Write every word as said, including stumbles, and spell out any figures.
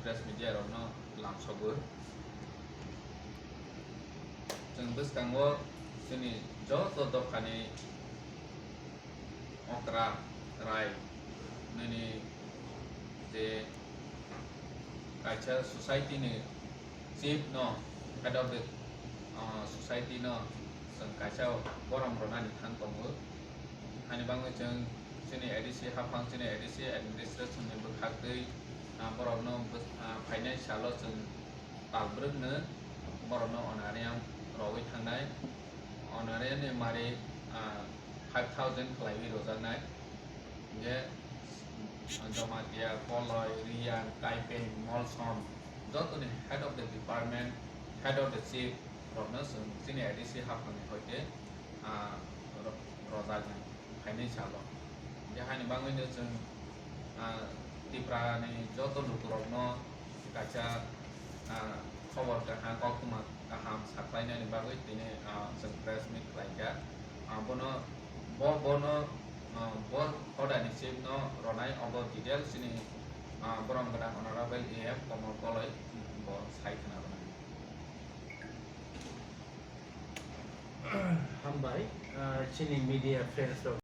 Press media rokno lamsogo. Chwng bwskango chini joto dophani okra rai nini je kaisa society ni chief no, head of the, uh, society no chwng kaisa borom rwnani thang tongo. Hani bagwi chwng chini A D C haphang, chini A D C administration ni bwkhak twi, ah, borokno bws-, ah, phainai salo chwng tal bwrwkno borokno honorarium rogwi thangnai. Honorarium ni mari, ah, five thousand khlaiwi rojaknai. Hinkhe, ah, Jamatia, Koloi, Riang, Kaipeng, Molsom, jotoni head of the department, head of the chief rokno chwng chini A D C haphangni hoite, ah, ro-, rojaknai phainai salo. Hinkhe haini bagwino chwng, ah, Tripura ni joto lukurokno kaisa, ah, khobor kaham, koktwma kaham saklainani bagwi tini, ah, chwng press meet khlaikha. Ah, bono, bo, bono, ah, bo hodani chief no ronai obo details chini, ah, borom gwnang Honorable A M Komol Koloi bo sai khna rwnai. Hambai, ah, chini media friends rok.